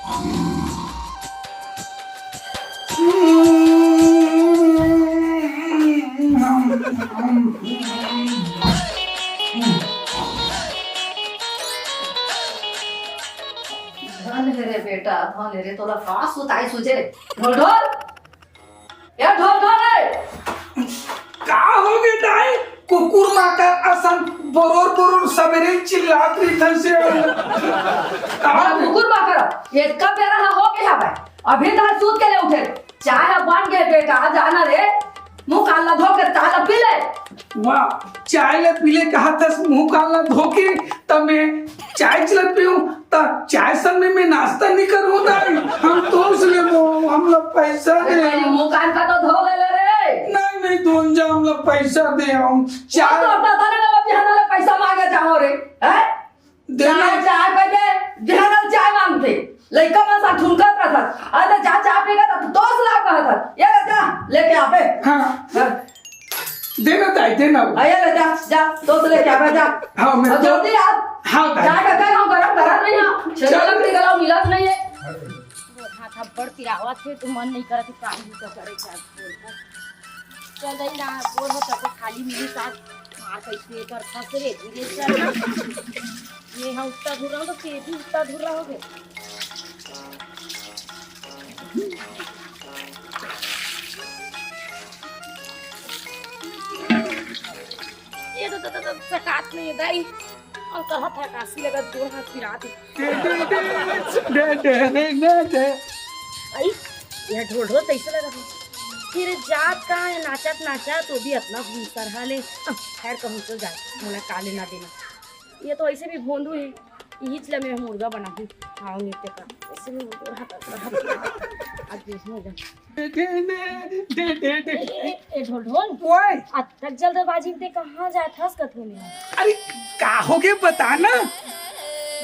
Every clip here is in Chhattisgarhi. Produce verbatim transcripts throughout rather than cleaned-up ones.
धन हे रे बेटा, धन हे रे, तोला का सुताई सूझे रे? ढोल ढोल, ए ढोल ढोल रे। का होगे दाई? कुकुर माकर असन बरोर बरोर सबेरे चिल्लात रहिथस। का का होगे? कुकुर माकर? एतका बेरा ह होगे हवय, अभी तक सूत के ले उठे। चाय ह बन गे बेटा, जाना रे, मुंह कान ला धो के चाय ला पी ले। वाह, चाय ला पी ले कहथस, मुंह कान ला धो के, त मैं चाय ला पीऊं, त चाय संग में मैं नाश्ता नहीं करूं दाई। हम तोस लेबो, हमला पैसा दे। अरे, मुंह कान का तो धो ले ले रे। नहीं, नहीं, धोन जा, हमला पैसा दे, हम चाय तो अपना धन ला बिहान ले पैसा मांगे जाओ रे, हैं? देना। चाय, चाय पहले बिहान ले चाय मांगथे। लइका मन सा ठुनकत रहत। अरे जा चाय पीगा त दोस्त ला कहत। ये ले जा, लेके आबे। हाँ। हाँ। देना दाई, देना। आ, ये ले जा, जा, दोस्त लेके आबे, जा। हाँ, मैं और तो जल्दी आ। हाँ, दाई। चाय का, का हम गरम करा नहीं है। चल। चलो, लकड़ी गलाव मिला तो नहीं है। हाथ अब बड़ पिरावत हे, तो मन नहीं करत हे काम भी तो करे के आज। चल रही ना, बोर हो तको खाली मिली साथ मार कैसे कर फंस रे, धीरे से चल ना। ये हाँ उतना दूर रहो तो फिर भी उतना दूर रहोगे। ये तो, तो, तो, तो सकात नहीं है दाई। और कहा था काशी लगा जोर हाथ पिरा दे। दे, दे, दे, दे, दे, दे, दे। आई, यह ढोल ढोल कैसे लगा था? तेरे जात का है नाचत नाचत, तो भी अपना घूम सरहा ले। अह, खैर कहूँ चल जाए, मोला का लेना देना। ये तो ऐसे भी भोंदू है, यही चला मैं मुर्गा बना हूँ। हाँ, नृत्य का। ऐसे भी मुर्गा रहा था, रहा था। आज भी मुर्गा। दे, दे, दे, दे, दे, दे। ए, ए, ए, ढोल ढोल। ओए। अतक जल्दबाजी में ते कहाँ जात हस कतको में? अरे, का होगे बता ना?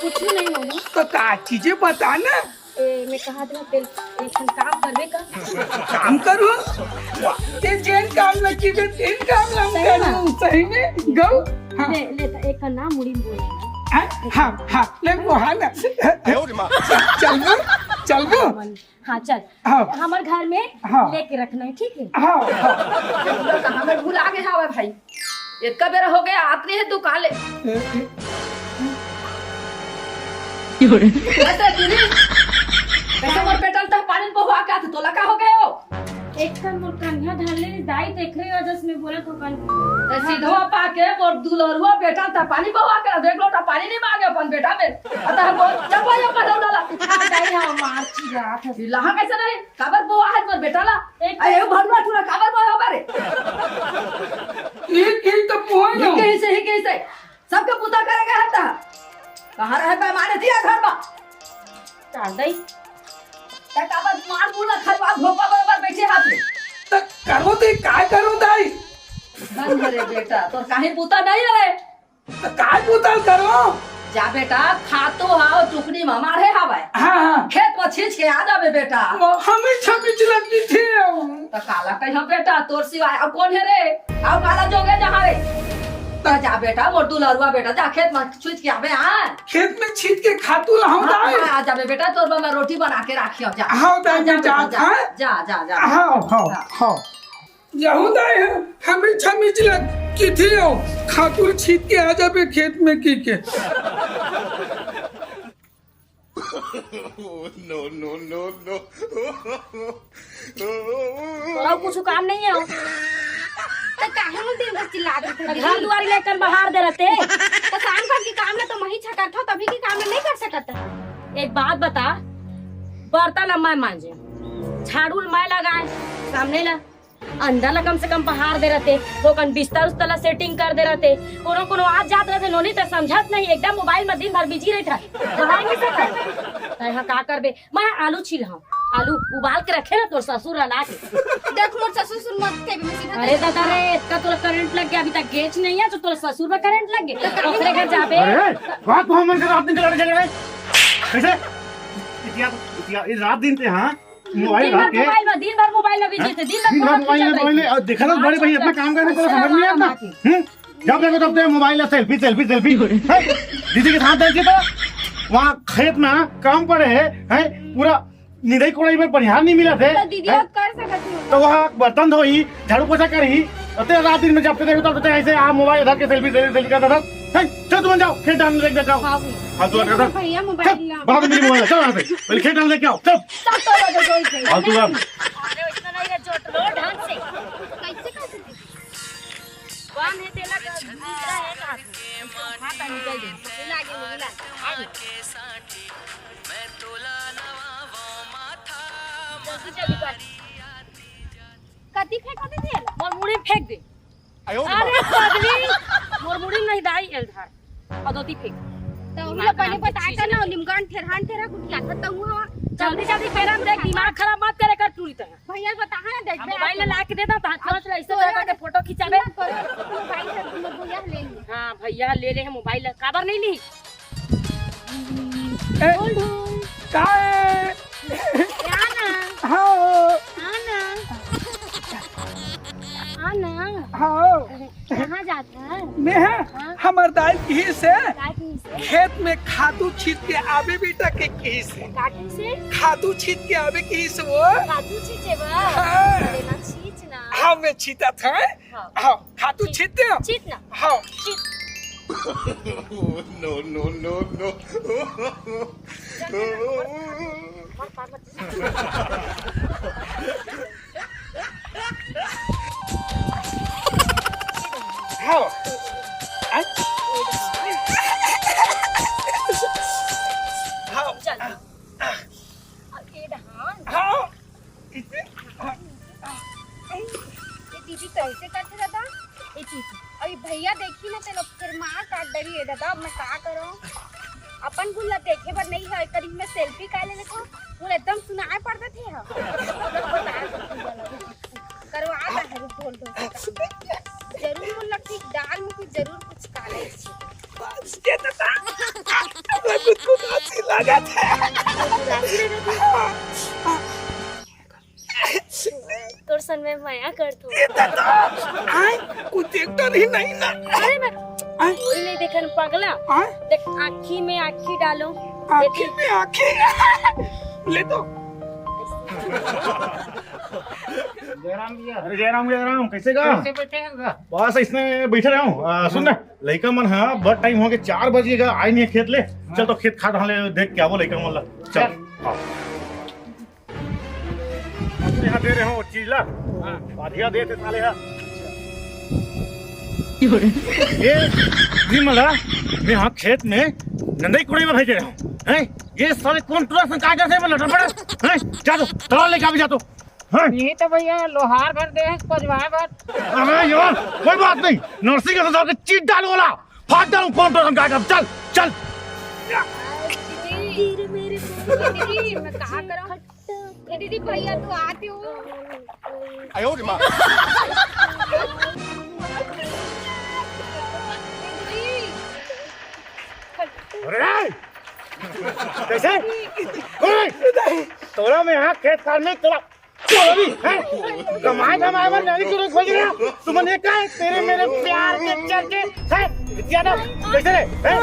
कुछ नहीं मामा। तो का चीजें बता ना? ए, मैं कहा था तेल, एक ठन काम करबे का? काम करूँ? वाह, ते जेन काम लगी बे, तेन काम हम सही में? करूँ, सही में? गौ? हाँ। ले, ले, तो एक का नाम मुड़ी में बोल। हाँ, हाँ, हाँ, ले वो हाँ ना। चलबो, चलबो। हाँ, चल। हाँ। हमर घर में हाँ। लेके रखना है, ठीक है? हाँ, हाँ। कहाँ में भुला गे हवा भाई? इतका बेरा हो गया, आत नहीं है तू काले। ए, ए। कैसे दीदी? कैसे मोर बेटा ल तह पानी बहुआ के आथे, तोला का हो गए हो? एक कन मोर कन्हा धर ले दाई, तेखरे वजह से मैं बोलत हो कन। ए, सीधवा पाके मोर दुलरुआ बेटा ल तह पानी बहुआ के, एक लोटा पानी नहीं मांगे अपन बेटा में। अतः बोल, चल भाई, अपन लौटा ला। हाँ, दाई, हाँ, मार चिल्लात हे। चिल्लाहा कैसे नहीं? काबर बोआ है तोर बेटा ला? एक अरे, ये भगवा टूरा काबर बोआ बारे? एक, एक तो बोआ ही ना। कैसे, ही कैसे? सबके पुता करेगा हत्ता। कहाँ रहे पैमाने दिया घर में? चार दाई। ते काबर मार मुला खलवा धोपा बराबर बैठे हाथ में। त करो ते काय करो दाई? बंद रे बेटा, तोर काहे पुता नहीं है? त काय पुतल करो? जा बेटा, खातू हा टुकनी मा माढ़े हावय। हाँ, हाँ। खेत मा छींच के आ जाबे बेटा। वो हमी छमी चिलक दी थी। त काला कहियो बेटा, तोर सिवाय अउ कोन हे रे? अउ काला जोगे जहाँ रे? त जा बेटा, मोर दुलरुआ बेटा, जा खेत मा छींच के आबे, हाँ? खेत में छींच के खातू ला हम हाँ, दाई। हाँ, आ जाबे बेटा, तोर बर मैं रोटी बना के राखियो, जा। हाँ, दाई, जा मैं बेटा, जात, जा। हाँ? जा, जा, जा। हाँ, हाँ, हाँ। हाँ। यहूदा हे, हमी छमी चिलक किथे हो, खातू ल छींच के आ जाबे खेत में की के। No, no, no, no। तोरा कुछ काम नहीं है। त काहे मन दिन भर चिल्लात रहिथे? घर दुआरी लेकर बहार दे रहते। त शाम भर के काम में तो मही छकरथो, तभी के काम में नहीं कर सकत। एक बात बता, बर्तन अब मैं मांजे, झाड़ू मैं लगाए, सामने ला अंदर ला कम से कम बहार दे रहते, ओकन बिस्तर उस्तर ला setting कर दे रहते। कोनो कोनो आत जात रहते, नोनी त समझत नहीं, एकदम mobile में दिन भर busy रहता, बहार नहीं सकत। तै हा का करबे? मैं आलू छील हूँ, आलू उबाल के रखे ना तोर ससुर ला लाके। देख मोर ससुर सुन मत के भी सीधा अरे दादा रे, इतना तोला करंट लग गया, अभी तक गेच नहीं है तो तोला ससुर में करंट लग गया। ओकरे घर जाबे। अरे, बात को हमन के रात दिन के लड़ाई झगड़ा है। कैसे? इतिया, इतिया, ये रात दिन ते, हाँ? मोबाइल दिन भर रख के मोबाइल में, दिन भर मोबाइल में बिजी थे, दिन भर दिन भर मोबाइल में, मोबाइल में, और देखा ना, बड़े भाई अपना काम करने को समझ नहीं आता। हम्म? जब देखो तब तो मोबाइल है, selfie, selfie, selfie। हैं? दीदी के साथ देखिए तो। वहाँ खेत में काम पड़े है, हैं? पूरा निंदई कोड़ई में बनिहार नहीं मिलत है, तो दीदी हैं? और कर सकत हो। तो वहाँ बर्तन धोई, झाड़ू पोछा करही, तो ते रात दिन में जब ते देखो तब ते ऐसे आ मोबाइल धर के सेल्फी सेल्फी सेल्फी करता था। हैं? चल तुम जाओ, खेत डालने लेके जाओ। हाँ भैया। हाँ, तू ये कर। भैया मोबाइल चल, ला। बाहर मेरी मोबाइल, चल यहाँ से। पहले खेत डालने लेके आओ, चल। सब तो लोग कोई थे। हाँ, तू आ। अरे इतना नहीं रे, जोट लो ढंग से। कैसे कर सकते? कौन है तेला का? दूसरा है का? हाथ आ निकल दे। मिला के, मिला के। आ गए। जल्दी, जल्दी कर। कथी फेंक दे दिया? मोर मुड़ी में फेंक दे। अरे पगली, मोर मुड़ी में नहीं दाई, एल धार। अदोती फेंक। तो हम लोग पहले बताया था ना, निमगान ठेरहान ठेरहा कुछ क्या था, तो हुआ। जल्दी, जल्दी फेरम देख, दिमाग खराब मत करे कर टूरी तरह। भैया बता, हाँ, देख, हम मैं मोबाइल आपको ला के देता, तो हाथ में ऐसे तोरा लगा के फोटो खींचावे। मत करो, मोबाइल से तुम लोग भैया ले लिए। हाँ, भैया ले ले है मोबाइल, काबर नहीं ली? ए, ढोल, ढोल। का ए? आना। हाँ। आना। आना। हाँ। कहाँ जाता है? मैं है? हाँ। हमर दाई किही से का किही से? खेत में खातू छीट के आबे बेटा के किही से। का किही से? खातू छीट के आबे किही से वो। खातू छीटे बा? हाँ। अरे ना छीट ना। हाँ, मैं छीटा था। हाँ। हाँ, खातू छीट। छीट दे। छीट ना। हाँ। छीट। No, no, no, no। मत, मत, मत। हाँ। आ? हाँ। चल। अब ये डहान। हाँ। इसे? हाँ। ये दीदी कैसे करथे दादा? ये दीदी। अभी भैया देखी ना, तेला फिर मार काट डरी है दादा, अब मैं का करूँ? अपन गुल्ला देखे बर नहीं है, करीब में सेल्फी का ले लेथो, वो एकदम सुनाए पड़ देथे ह। करवा दा है ढोल ढोल से काम। जरूर वो लकड़ी दाल में कुछ जरूर कुछ काला है। बस ये तो था। मैं कुछ कुछ अच्छी लगा था। तोर सन में मया करथो। ये तो था। आय, कुछ देखता नहीं, नहीं ना। अरे मैं आय। कोई नहीं देखन पगला। आय। देख आँखी में आँखी डालो। आँखी में आँखी। ले तो। जयराम भैया। अरे जयराम, जयराम, कैसे का? कैसे बैठे हैं का? बस इसने बैठे रहो। आ, सुन ना, लइका मन हा, बहुत टाइम हो गया, चार बज गया, आए नहीं है खेत ले। चल तो खेत खाट हाले देख के आवो लइका मन ला। चल। चल। हाँ। यहाँ दे रहे हो चीज ला। हाँ। अधिया दे थे साले हा। ये जिमला मैं हाँ खेत में नंदई कुड़ई में भेजे रहा हूँ। हैं? ये साले कौन टुरा संकाय जैसे में लटर पड़ा? हैं? जा तो, तला लेके आ भी जा तो। हैं? ये तो भैया लोहार भर दे हैं, पजवाए भर। अबे यार, कोई बात नहीं, नरसिंह के साथ चीट डाल वाला, फाट डालूं कौन टुरा संकाय का, चल, चल। दीदी, दीदी, मैं कहा करूँ? ए दीदी, भैया तो आते हो। आयो रे माँ। दीदी। अरे! कैसे? ओए! तोरा में यहाँ खेत खार में तोरा, तोरा भी, हैं? कमाए धमाए बर नहीं तोरे खोज रहा। तुमन ये का है? तेरे मेरे प्यार के चलते, हैं? ज्यादा कैसे रे? हैं? हैं?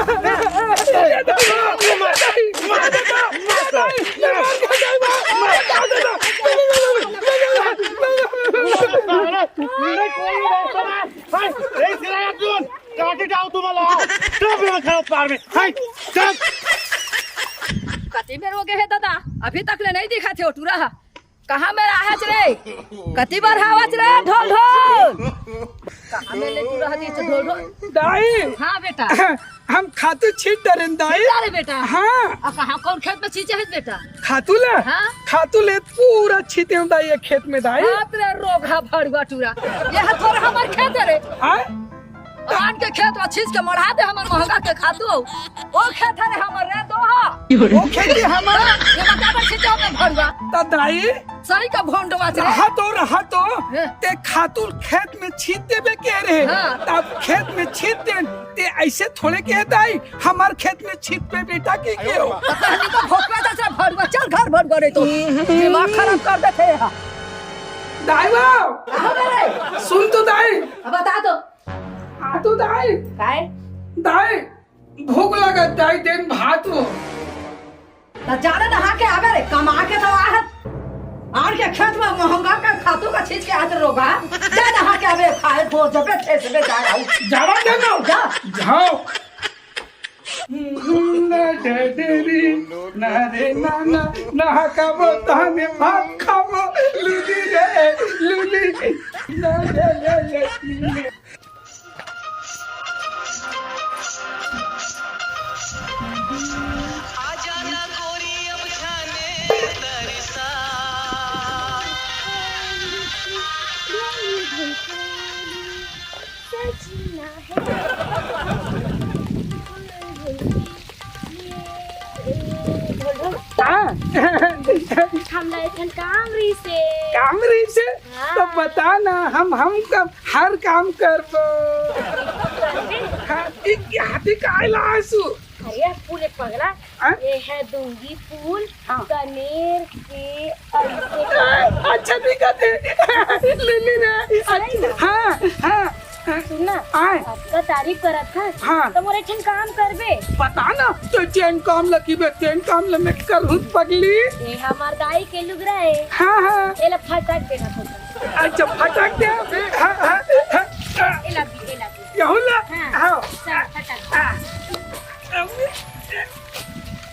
काटे जाओ तुम वाला। तब मैं खड़ा पार में। हाय, चल। कति बेर हो गए हे दादा, अभी तक ले नहीं दिखा थे टूरा। कहाँ में रहच रे? कति बार हावच रे, ढोल ढोल? कहाँ में ले टूरा हती ढोल ढोल? दाई। हाँ बेटा। हम खातू छीट डरेन दाई। छीटा रे बेटा। हाँ। आ कहाँ, कौन खेत में छींचे है बेटा? खातू ले? हाँ। खातू ले पूरा छीटे हूँ दाई, ये खेत में दाई। बाप रे, रोगहा भड़ुआ टूरा। ये है थोड़ा हमार खेत है रे। हाँ? धान के खेत ला छींच के मढ़ा दे, हमर महंगा के खातू। ओ खेत है रे हमर रे दोहा। ओ खेत है हमर। ये बता बर छींचे हमें भड़ुआ। ता दाई। सही का भोंडवा से। रहा तो, रहा तो। हैं? ते खातू खेत में छीट देबे के रहे। हाँ। तब खेत में छीट दे। ते ऐसे थोड़े के दाई, हमार खेत में छीट पे बेटा के के हो। पता नहीं तो भोकवा चाचा भड़ुआ, चल घर भड़ुआ रे तो। दिमाग खराब कर देते हैं। दाई बाबू। कहाँ गए? सुन तो दाई। अब बता दो। हाँ तो दाई। काय? दाई, भूख लगा दाई, देन भात हो। त जाने नहा के आबे रे, कमा के तो आहत। आन के खेत में महंगा के खातू का छींच के आत रोगा। जा नहा के आबे, खाए खो जबे ठेस बे जाए आऊ। जावा दे ना। जा। जाओ। ना डडरी, ना रे ना ना, ना खाबो तहने भात खाबो, लुली रे, लुली। ना डडरी। हाँ। हमला एक ठन काम रहिसे। काम रहिसे? हाँ। तो बता ना, हम, हम कब हर काम करबो। करबे? हाँ, ई हाथी काय लासु? अरे फूल एक पगला, हाँ? ये है दूंगी फूल, हाँ। कनेर के ऐसे। अच्छा दिखत हे। ले ले रे। सही ना? हाँ, हाँ। सुन ना, आए। सबका तारीफ करत हस, हाँ। तो मोर एक ठन काम करबे? बता ना, तो जेन काम ल किबे, तेन काम ल मैं करहूँ पगली। ये हमर दाई के लुगरा हे। हाँ, हाँ। एला फटक देना थोड़ा। अच्छा, फटक दे। हाँ, हाँ, हाँ, हाँ। एला भी, एला भी। यहू ला? हाँ। हाँ। चल, फटक दे। हाँ।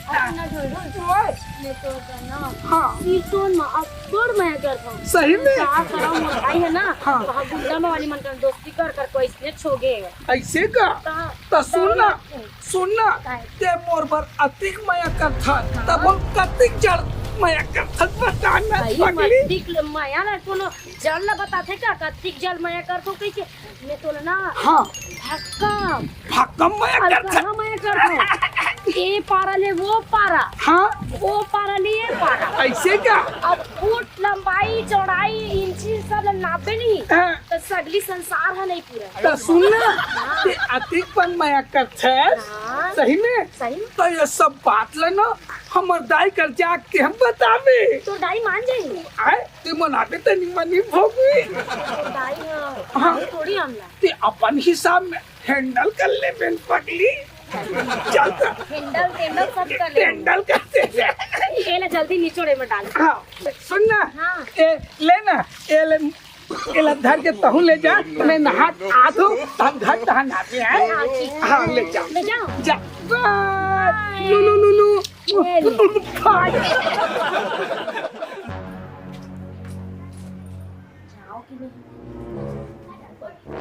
अब ना ढोल ढोल। ओए। मैं तो ना। हाँ। सीतोन में अब्बड़ मया करत हूँ। सही में? का करम मोर भाई है ना, हाँ। वहाँ गुंडा में वाली मन कर दोस्ती कर कर कोई इसने छोगे। ऐसे का? का? त सुन ना, सुन ना, काय? ते मोर बर अतिक मया करथस, हाँ। तब हम कतिक जड़ मया करथस, बता ना, भाई, पगली। अतिक ल-, मया ना कोनो जड़ ला बताथे का, कतिक जड़ मया करथों कहिके, मैं तोला ना, हाँ। भक्कम। भक्कम मया अरे करथस। कहाँ मया करथों? ए पारा ले वो पारा। हाँ। वो पारा ले ये पारा। ऐसे का? अब फुट लंबाई, चौड़ाई, इंची सब ल नापे नहीं। हाँ। त सगली संसार ह नहीं पूरा। त सुन ना, हाँ। ते अतिक पन मया करथस, हाँ। सही में? सही में। त ये सब बात ल ना हमर दाई कर जाके हम बताबे। तोर दाई मान जाही? आय, ते मनाबे त निमन ही भोगबे। तोर दाई ह, हाँ। दाई थोड़ी हमला। ते अपन हिसाब में handle कर लेबे न पगली। चल त। Handle, handle सब कर ले। Handle करते जा। एला जल्दी निचोड़े में डाल। हाँ, सुन ना। हाँ। ए, ले ना, ए ले, एला धर के तहूँ ले जा, मैं नहा आथों, हम घर तहाँ नहाबे हैं। हाँ, ठीक। हाँ, ले जा। ले जाओ। जा। बाय। बाय। लुलु, लुलु। ये ले। बाय।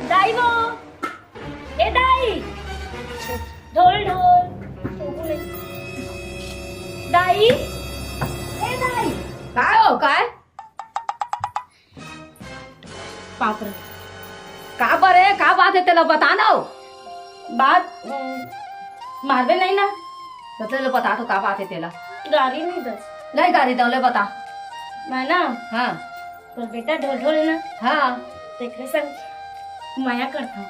दाई वो, ए दाई, ढोल ढोल, दाई, ए दाई। काय हो, काय? बाप रे, का बर हे, का बात हे, तेला बता ना। बात, अम, मारबे नहीं ना? तो तेला बता तो का बात हे तेला। गारी नहीं दस। नहीं गारी दो, ले बता। मैं ना, हाँ। तोर बेटा ढोल ढोल हे ना? हाँ। तेकरे संग मया करथों।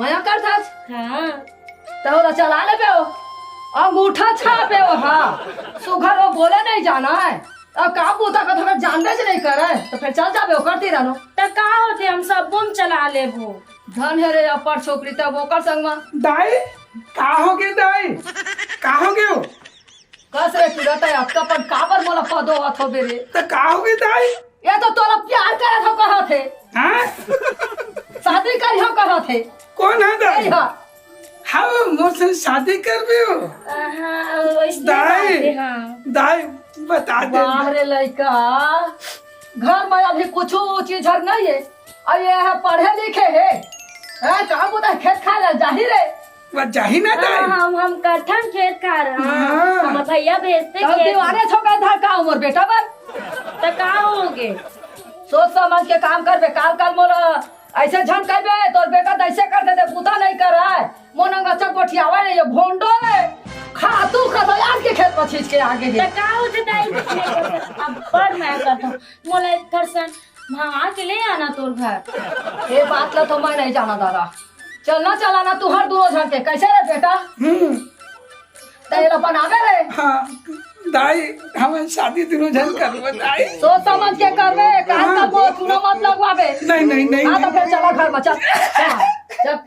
मया करथस? हाँ। त ओला चला लेबे हो। अंगूठा छापे हो, हाँ। सुघर वो बोले नहीं जाना हे। अब काम बूता का थोड़ा जानबे से नहीं करे, त फेर चल जाबे ओकर तीर नो। त का होथे, हम सबो म चला लेबो। धन हे रे अपर छोकरी, तब ओकर संग म। दाई, का होगे दाई? का होगे हो? कस रे तुरत हे, अतका पन काबर मोला पदो अथो बे रे? त का होगे दाई? ये तो तोला प्यार करत हो कहत हे। हाँ? शादी करिहो कहत हे। कोन हे दाई? यही हा। हाँ, मोर से शादी करबे हो? हाँ, वैसने दाई, बात हे, हाँ। दाई, बता दे। वाह रे लइका, घर में अभी कुछ चीज हर नहीं हे। अब ये है पढ़े लिखे हे। हैं, का बोलता है, खेत खाए ला जाही रे? वो जाही ना दाई। हाँ, हम, हम कठन खेत खा रहे हैं। हाँ। हमर भैया भेजते तब खेत। दीवाने छो गए था का उमर बेटा बर? त का होगे? सोच समझ के काम करबे, काल काल मोला ऐसे झन कहबे, तोर बेटा त ऐसे कर देते, बूता नहीं कर रहा है। मोनंग अच्छा गोठियावे नहीं, ये भोंडो है। खा तू खा तो आज के खेत में छींच के आगे हे। त का होथे दाई, अब्बड़ मया करथों। मोला एक ठन भंगा के ले आना तोर घर। ये बात ला तो मैं नहीं जाना दादा। चलना चलाना तुहर दोनों झन के। कैसे रे बेटा? हम्म। त एला बनावे रे। हाँ, दाई, हमन शादी दोनों झन करबो, दाई। सोच समझ के करबे, काहे हाँ। करबो, चूना मत लगवाबे। नहीं, नहीं, नहीं, हाँ, तो नहीं। फिर चला घर में, चल। चल, चल।